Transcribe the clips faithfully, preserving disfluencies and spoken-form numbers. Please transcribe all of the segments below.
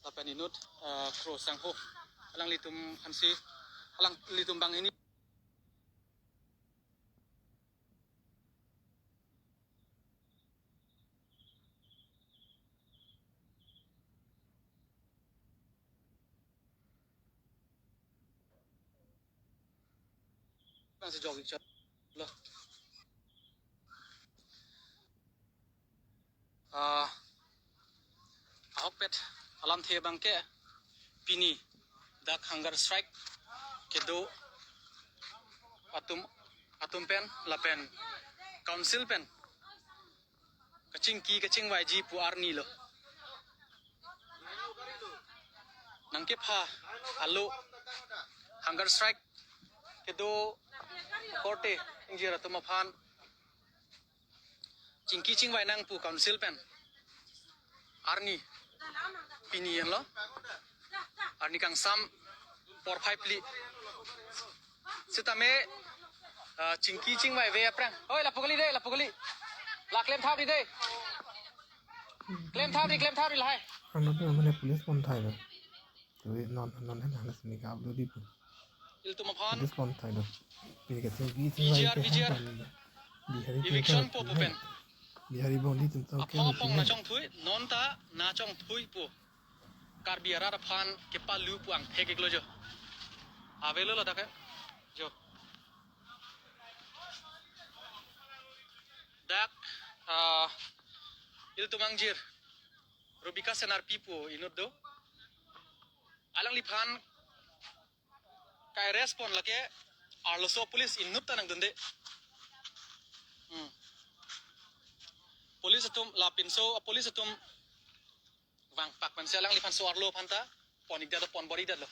Lapen inut, eh, Kro Sangho. Alanglitum aphansi, alanglitum banghini. Nang si jog ikchot lo. Ah, ahokpet alamthe abangke pini dak hunger strike kedo atum, atum pen lapen council pen kachingki kachingvaiji pu arni lo. Nangkepha alo hunger strike kedo korte ingjir atum aphan chingki chingvai nang pu council pen arni pini henlo, arni kangsam porphai phli. Sitame, ah, chingki chingvai ave aphrang. Oi, lapu kali dei, lapu kali. La klem thap ri dei. Klem thap ri, klem thap ri lahai. Ano tu mana police pon thai lo. Tu non non hen hana sini ka upload di pu. Ilitum aphan police pon thai lo. Pini kachingki chingvai B G R, ke B G R. Bihari eviction po pu pen. Bihari bong di tum tau ke. Aphong aphong nachongthui, non ta nachongthui po. Karbi arat aphan kepalu pu angthek iklo jo. Avelo ladak ke. Jo. Dak, ah, ilitum angjir Rubika Senarpi pu inut do. Alangliphan ka-arrest pon lake arloso police inut ta nangdunde. Hmm. Police atum lapinso, police atum vangpak pensi alangliphan so-arlo aphanta pon ikdet lo, pon bor ikdet lo.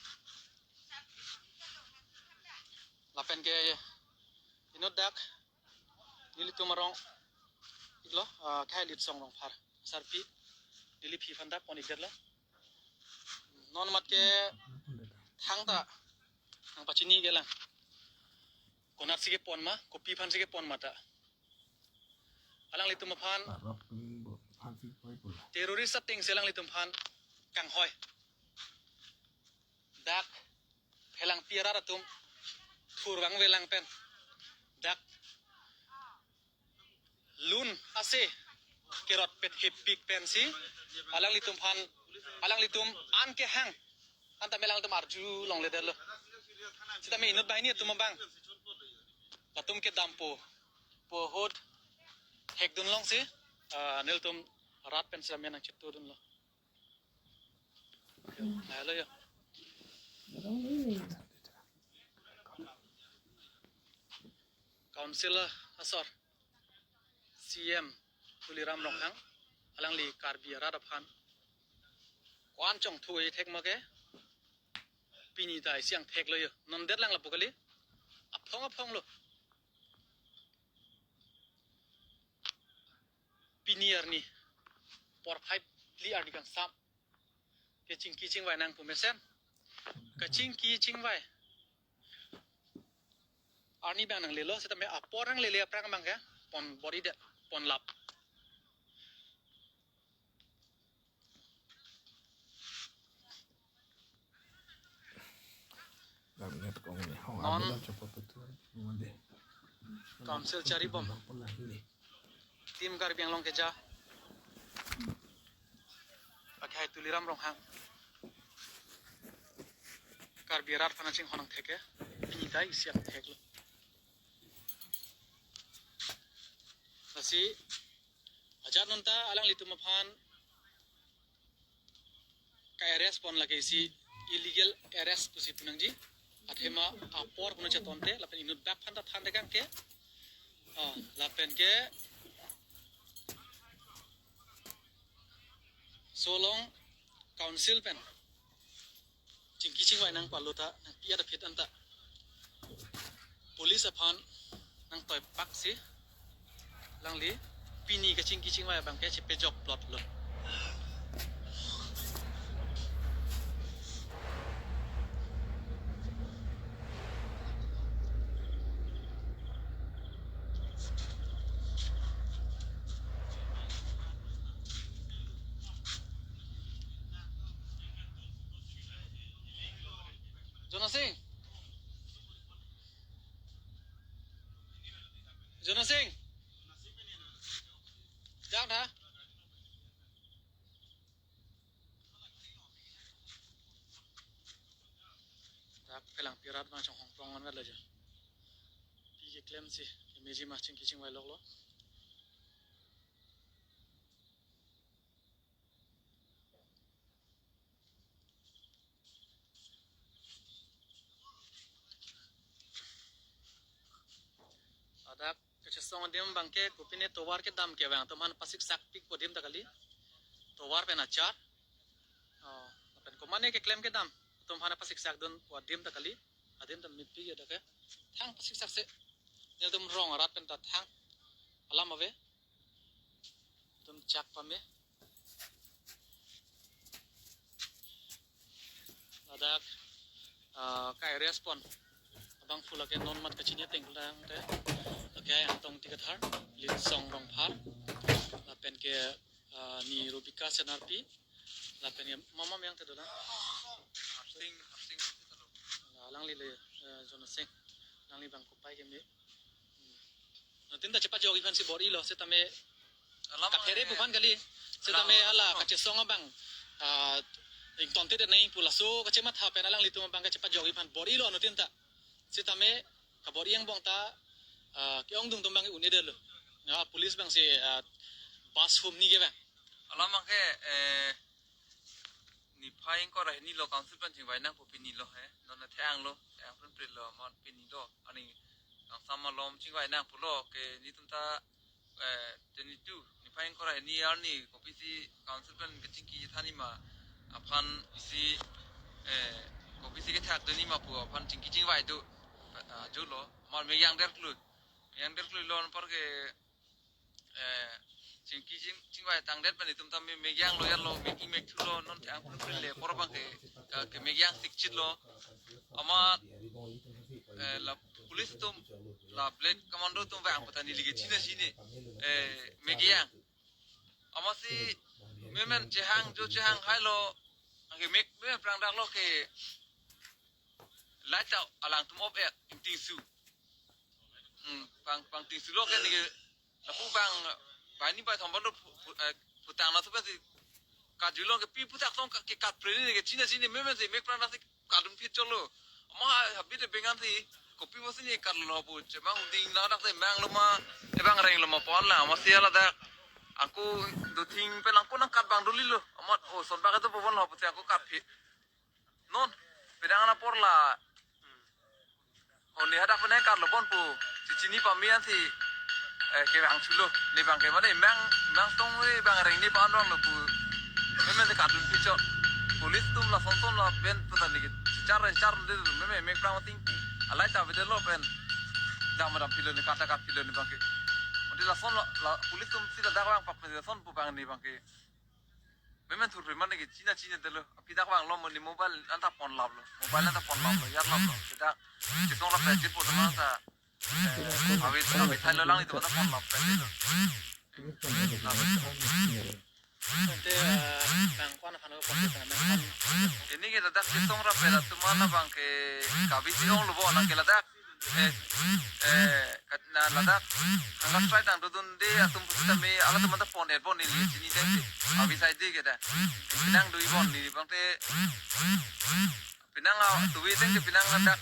Lapen ke inut dak nelitum arong iklo, ah, Khailitsong Rongphar asarpi, neliphi aphanta pon ikdet lo. Non mat ke thangta nangpachini iklang. Konatsi kepon ma, kopi aphansi kepon ma ta. Alanglitum aphan arok tum bo phansi poi pula. Terrorist atengsi alanglitum aphan kanghoi. Dak phelangpi arat atum thurvang velang pen dak lun ase kerot pet hepik pensi alanglitum aphan, alanglitum an kehang anta me alanglitum arju longledetlo. Sitame inut banghini atum abang latum kedampo pu ahut hekdun longsi, ah, nelitum rat pen sitame nangchitudunlo. Yo, nalo yo. Council asor C M Tuliram Ronghang alangli Karbi arat aphan ko-an chongthui thek ma ke pini ta isi angthek lo yo. Non det lang lapu kali. Aphong aphong lo. Pini arni porphai phli arni kangsam kachingki chingvai nang pu mesen. Kachingki chingvai arni abang nanglelo, sitame apor nanglele aphrang abang ke pon bor ikdet, pon lap. Dak net kong ni hong non abang chopo petu mande. Council charibom. Bang pon lah ini. Team Karbi Anglong keja akhai Tuliram Ronghang, Karbi arat aphan chinghon angthek ke pini ta isi angthek lo. Lasi ajat non ta alanglitum aphan ka-arrest pon lake isi illegal arrest pusi pu nangji. Athema apor puno chetonte lapen inut bak aphanta than dekang ke. Ah, lapen ke Solong Council pen chingki chingvai nang palo ta nangpi-at aphi anta police aphan nangtoipaksi alangli pini kachingki chingvai abang ke chepejok plot lo. Jona Sing. Jona Sing. Jang tha. Dak phelang pirat ma chong hongprong an vet la jo. Pi keklem si, kemeji ma chingki chingvai loklo. Ladak kachesong adim abangke kopine tovar kedam ke abang atum aphan pasiksakpikpo adim ta kali. Tovar pen achar. Oh, pen komane keklem kedam atum aphan pasiksakdunpo adim ta kali. Adim ta mepik ya dak ke. Thang pasiksakse. Nelitum rong arat pen ta thang alam ave. Atum chak pame. Ladak, ah, ka-arrest pon abangphu lake non mat kachini ateng lang te. Lake Angtong Tikathar, Linsong Rongphar. Lapen ke, ah, ni Rubika Senarpi. Lapen ke mama meyang te dolang. Harsing, Harsing. Alangli le, eh, Jona Sing. Alangli abang kopai keme. Anuttin ta chepajokji aphan si bor-ilo, setame alam kaphere eh, pu aphan kali. Setame alam, ala alam. Kachesong abang, ah, ingtonte de nai pu laso kachematha pen alanglitum abang kachepajokji aphan bor-ilo anuttin ta. Setame kabor-i angbong ta, ah, ke-ongdung atum abang un-edetlo. Ya, police abang si, ah, bus humni ke abang. Alam abangke, eh, niphai ingkoi ra hini lo council pen chingvai nangpo pini lo he. Non the-ang lo, the-ang prinprit lo, amat pini lo. Ani kangsam malom chingvai nangpo lo ke nelitum ta, eh, teni tu, niphai ingkoi ra hini arni kopisi council pen kachingki thanji ma aphan si, eh, kopisi kethakdunji ma pu aphan chingki chingvai do. Ah, jo lo, amat meyang derklui. Meyang derklui lo anpar ke eh, chingki ching, chingvai tangdet pen itum ta me, meyang lo, yar lo, meki mekthu lo, non the-ang prinprit le, apor abangke, ka, ke meyang sikchit lo. Amat, eh, la police atum, la black commando atum vang putani ligi china chini, eh, meyang. Amatsi, memen chehang, jo chehang hai lo, angke mek, me prangdak lo ke, light out, alangtum off air, ingtingsu. Hmm, pang, pangtingsu lo ke neke, lapu abang, bani bai thomban lo pu, pu, eh, putang na thupen si, kajulong ke pi puthak tong ke kat preni neke china chini memen si, mek prangdak si kadun phit cholo. Ama habit de bengan si, kopi bosi ni kat lo pu, chemang ding na dak si mang lo ma, ebang reng lo ma pon la, amatsi ladak. Angko do thing pen angko nangkat abang duli lo, amat, oh, son bak itu pon lo pu si angko kat phit. Non, penang anapor la. Oh, ne hadak penang karlo bon pu. Si chini pame ansi, eh, kevang chulo. Ne abangke mane mang, mang tong ne abang reng ne pa-an vanglo pu. Memen si kadun phit chot. Police atum lason son lapen putani ke. Char char de meme mek prang ting. Alai ta vede lo pen. Dam dam philo ne kata kat philo ne abangke. Odi lason la, la police atum si ladak vangpak pen lason pu abang ne abangke. Memen thurpre mane ke china china detlo. Api dak vanglo mo ne mobile anta pon laplo. Mobile anta pon laplo. Yar laplo. Sida chetong rap jit po teman ta. Eh, awi, awi thailo lang itu anta pon lap. Lo. Ante, eh, bang ko-an aphan ko pon ke tanggal enam. Ini ke ladak chetong rap la teman abangke kabisi onglo bo nang ke ladak. Eh, eh, kat na ladak, angkat strike tang dodunde atum pusitame, ala atum anta pon-et bon neli chini teng si. Avi sai de ke ta. Penang dui bon neli abangte. Penang a, dui teng ke penang ladak,